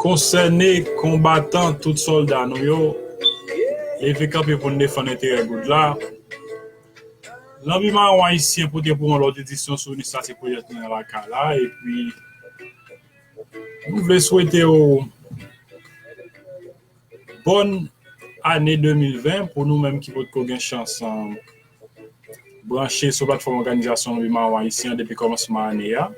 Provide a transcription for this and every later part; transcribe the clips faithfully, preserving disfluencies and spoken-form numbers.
Konsène konbatan, tout sòlda nou yo, leve kanpe pou n defann enterè goud la. Lanbi Mawon Ayisyen pote pou yon lòt edisyon sou inisyativ Pwojè Tounen Lakay la, epi nou vle swete w bòn ane de mil ven pou nou menm ki potko gen chans, um, branche sou platfòm òganizasyon Lanbi Mawon Ayisyen an depi kòmansman ane a.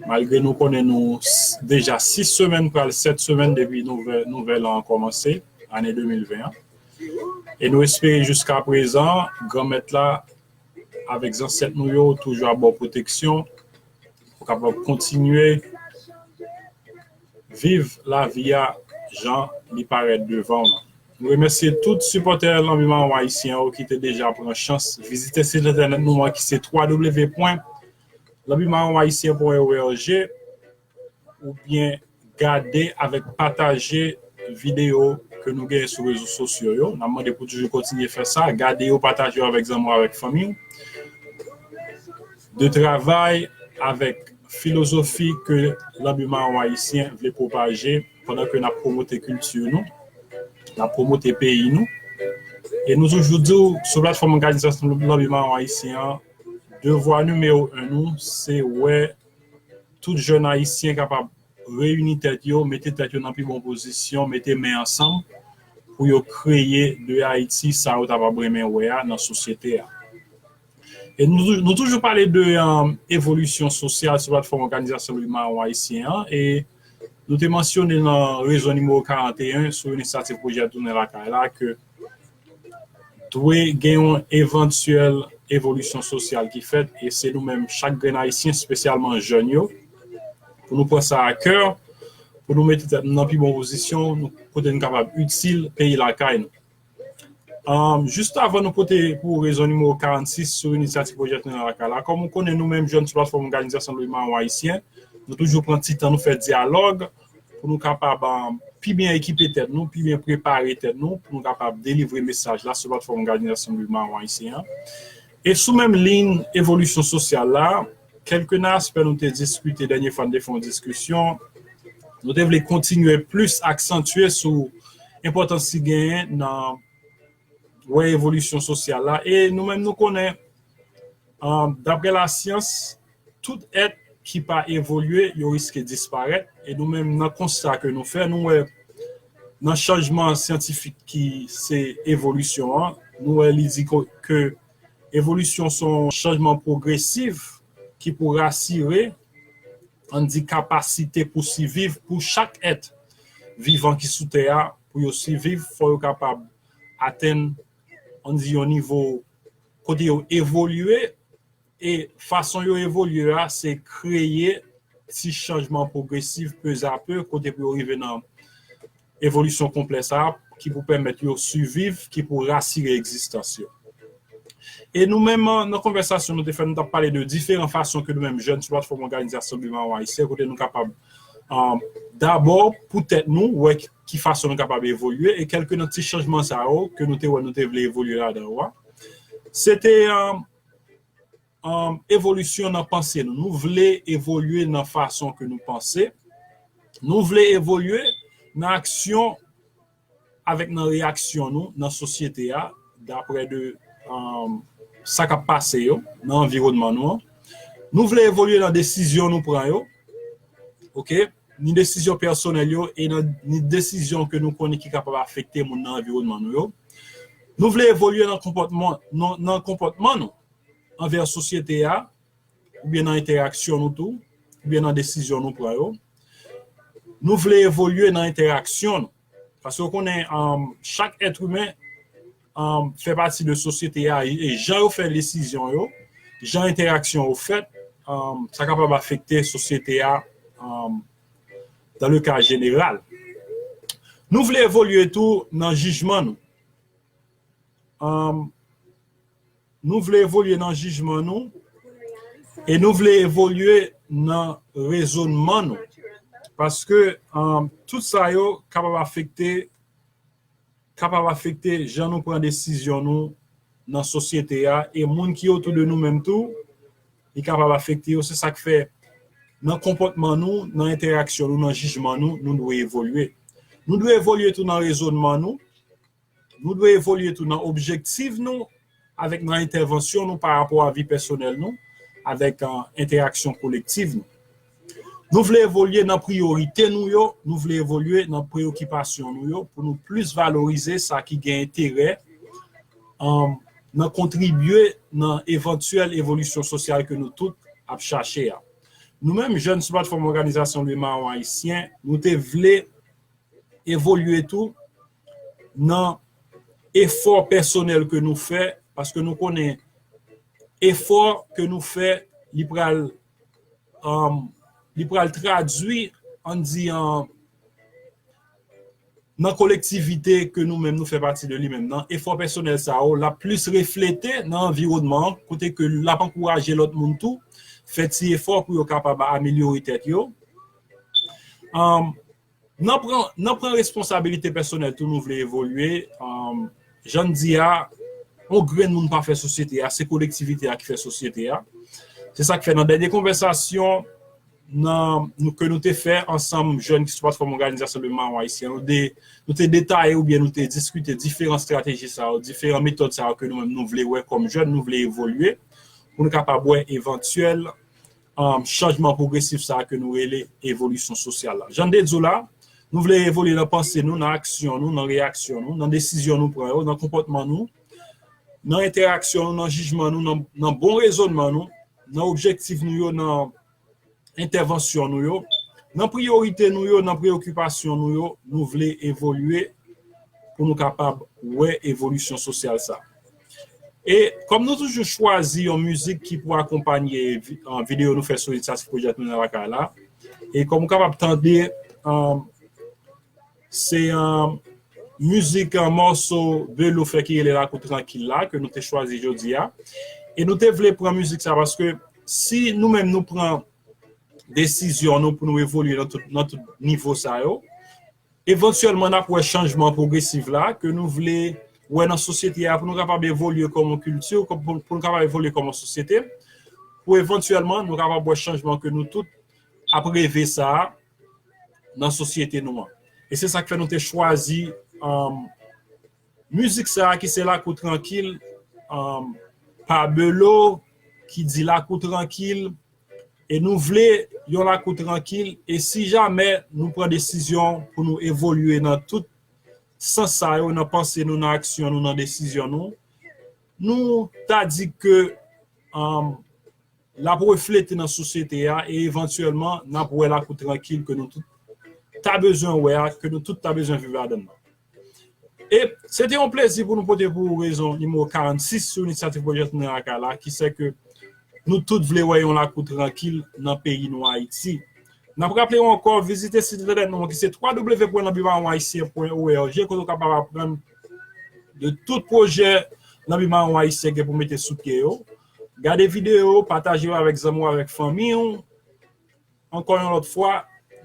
Malgre nou konnen nou s- deja sis semèn, pral sèt semèn depi nouvè- nouvèl an kòmanse, ane de mil ven an. E nou espere jiska prezan, Granmèt la avèk zansèt nou yo toujou ap ba w pwoteksyon pou w kapab kontinye viv lavi a jan li parèt devan w lan. Nou remèsye tout sipòtè Lanbi Mawon Ayisyen yo ki te deja pran chans vizite sit entènèt nou an ki se twa w w w pwen lanbi mawon ayisyen pwen o r g oubyen gade avèk pataje videyo ke nou genyen sou rezo sosyo yo. N ap mande pou toujou kontinye fè sa. Gade yo, pataje yo avèk zanmi w, avèk fanmi w. De travay avèk filozofi ke Lanbi Mawon Ayisyen vle pwopaje pandan ke n ap pwomote kilti nou, n ap pwomote peyi nou. E nou toujou di w, sou platfòm òganizasyon Lanbi Mawon Ayisyen an, devwa nimewo en nou, se wè tout jèn ayisyen kapab reyini tèt yo, mete tèt yo nan pi bon pozisyon, mete men ansanm pou yo kreye de Ayiti sa yo ta p ap renmen wè a nan sosyete a. E nou, nou toujou pale de, um, evolisyon sosyal sou platfòm òganizasyon Lanbi Mawon Ayisyen an, e nou te mansyone nan rezon nimewo karant e en sou inisyativ Pwojè Tounen Lakay la ke dwe gen yon evantyèl evolisyon sosyal ki fèt, e se nou menm, chak grenn Ayisyen, espesyalman jèn yo, pou nou pran sa a kè, pou nou mete tèt nou nan pi bon pozisyon, nou, kote nou kapab itil peyi lakay nou. Um, jis avan nou pote pou rezon nimewo karannsis sou inisyativ Pwojè Tounen Lakay la, kòm ou konnen, nou menm jèn sou platfòm òganizasyon Lanbi Mawon Ayisyen, nou toujou pran ti tan nou fè dyalòg pou nou kapab, um, pi byen ekipe tèt nou, pi byen prepare tèt nou, pou nou kapab delivre mesaj la sou platfòm òganizasyon Lanbi Mawon Ayisyen an. E sou menm liy evolisyon sosyal la, kèlke nan aspè nou te diskite dènye fwa nou te fè yon diskisyon, nou te vle kontinye plis aksantye sou enpòtans ki genyen nan wè evolisyon sosyal la. E nou menm nou konnen, um, daprè lasyans, tout èt ki pa evolye, yo riske disparèt. E nou menm, nan konsta ke nou fè, nou wè nan chanjman syantifik ki se evolisyon an, nou wè li di ko- ke evolisyon se yon chanjman pwogresiv ki pou rasire, ann di, kapasite pou siviv pou chak èt vivan ki sou tè a. Pou yo siviv, fò yo kapab atenn, ann di, yon nivo kote yo evolye, e fason yo evolye a, se kreye ti chanjman pwogresif, pezape, kote pou yo rive nan evolisyon konplè sa a, ki pou pèmèt yo siviv, ki pou rasire egzistans yo. E nou menm, nan konvèsasyon nou te fè, nou t ap pale de diferan fason ke nou menm jèn sou platfòm òganizasyon Lanbi Mawon Ayisyen, kote nou kapab, um, dabò pou tèt nou, wè ki, ki fason nou kapab evolye, e kèlke nan ti chanjman sa yo ke nou te wè nou te vle evolye ladan yo a, se te, um, um, evolisyon nan panse nou. Nou vle evolye nan fason ke nou panse. Nou vle evolye nan aksyon avèk nan reyaksyon nou nan sosyete a, daprè de, um, sa k ap pase yo nan anviwònman nou an. Nou vle evolye nan desizyon nou pran yo. Oke? Ni desizyon pèsonèl yo e nan, ni desizyon ke nou konnen ki kapab afekte moun nan anviwònman nou yo. Nou vle evolye nan konpòtman, nan, nan konpòtman nou anvè sosyete a, oubyen nan entèraksyon nou tou, oubyen nan desizyon nou pran yo. Nou vle evolye nan entèraksyon nou. Paske w konnen, um, chak èt imen, um, fè pati de sosyete a, e jan yo fè desizyon yo, jan entèraksyon yo fèt, um, sa kapab afekte sosyete a, um, dans le cas général. Nou vle evolye tou nan jijman nou. Um, nou vle evolye nan jijman nou e nou vle evolye nan rezònman nou. Paske, um, tout sa yo kapab afekte, kapab afekte jan nou pran desizyon nou nan sosyete a, e moun ki otou de nou menm tou, li kapab afekte yo. Se sa k fè nan konpòtman nou, nan entèraksyon nou, nan jijman nou, nou dwe evolye. Nou dwe evolye tou nan rezònman nou, nou dwe evolye tou nan objektif nou, avèk nan entèvansyon nou pa rapò a vi pèsonèl nou, avèk, uh, entèraksyon kolektif nou. Nou vle evolye nan priyorite nou yo, nou vle evolye nan preyokipasyon nou yo, pou nou plis valorize sa ki gen enterè, um, nan kontribye nan evantyèl evolisyon sosyal ke nou tout ap chache a. Nou menm, jèn sou platfòm Òganizasyon Le Mawon Ayisyen, nou te vle evolye tou nan efò pèsonèl ke nou fè, paske nou konnen efò ke nou fè, li pral, um, li pral tradui, ann di, an, nan kolektivite ke nou menm nou fè pati de li menm nan. Efò pèsonèl sa yo, l ap plis reflete nan anviwònman an, kote ke l ap ankouraje lòt moun tou fè ti efò pou yo kapab amelyore tèt yo. Um, nan pran, nan pran responsabilite pèsonèl tou, nou vle evolye. Um, jan n di a, yon grenn moun pa fè sosyete a, se kolektivite a ki fè sosyete a. Se sa k fè nan dènye konvèsasyon nan, nou, ke nou te fè ansanm jèn ki sou platfòm Òganizasyon Le Mawon Ayisyen, nou, de, nou te detaye oubyen nou te diskite diferan estrateji sa yo, diferan metòd sa yo ke nou menm nou vle wè kòm jèn, nou vle evolye, pou nou kapab wè evantyèl, um, chanjman pwogresif sa a ke nou rele evolisyon sosyal la. Jan n te di w la, nou vle evolye nan panse nou, nan aksyon nou, nan reyaksyon nou, nan desizyon nou pran yo, nan konpòtman nou, nan entèraksyon nou, nan jijman nou, nan, nan bon rezònman nou, nan objektif nou yo, nan entèvansyon nou yo, nan priyorite nou yo, nan preyokipasyon nou yo, nou vle evolye pou nou kapab wè evolisyon sosyal sa. E kòm nou toujou chwazi yon mizik ki pou akonpanye vi-, an, videyo nou fè sou Inisyativ Pwojè Tounen Lakay la, e kòm ou kapab tande, an, se, an, mizik, an, mòso Belo fè ki rele Lakou Trankil la, ke nou te chwazi jodi a. E nou te vle pran mizik sa paske si nou menm nou pran desizyon nou pou nou evolye nan tout, nan tout nivo sa yo, evantyèlman n ap wè chanjman pwogresif la ke nou vle wè nan sosyete a pou nou kapab evolye kòm yon kilti, kòm, pou, pou nou kapab evolye kòm yon sosyete, pou evantyèlman nou kapab wè chanjman ke nou tout ap reve sa a nan sosyete nou an. E se sa k fè nou te chwazi, um, mizik sa a ki se Lakou Trankil, um, pa Belo, ki di lakou trankil, e nou vle yon lakou trankil, e si jamè nou pran desizyon pou nou evolye nan tout sans sa yo, nan panse nou, nan aksyon nou, nan desizyon nou, nou ta di ke, um, l ap reflete nan sosyete a, e evantyèlman, n ap wè lakou trankil ke nou tout ta bezwen wè a, ke nou tout ta bezwen viv ladan l. E se te yon plezi pou nou pote pou ou rezon nimewo karannsis sou Inisyativ Pwojè Tounen Lakay la, ki se ke nou tout vle wè yon lakou trankil nan peyi nou Ayiti. N ap raple w ankò, vizite sit entènèt nou an ki se w w w pwen lanbi mawon ayisyen pwen o r g, kote w kapab aprann de tout pwojè Lanbi Mawon Ayisyen gen pou mete sou pye yo. Gade videyo, pataje yo avèk zanmi w, avèk fanmi w. Ankò yon lòt fwa,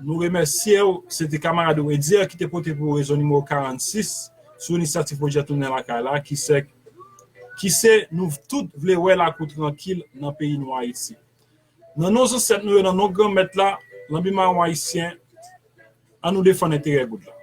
nou remèsye w. Se te kamarad ou Edier ki te pote pou ou rezon nimewo karannsis sou Inisyativ Pwojè Tounen Lakay la, ki se, ki se nou tout vle wè lakou trankil nan peyi nou Ayiti. Nan non zansèt nou yo, nan non Granmèt la, Lanbi Mawon Ayisyen, ann nou defann enterè goud la.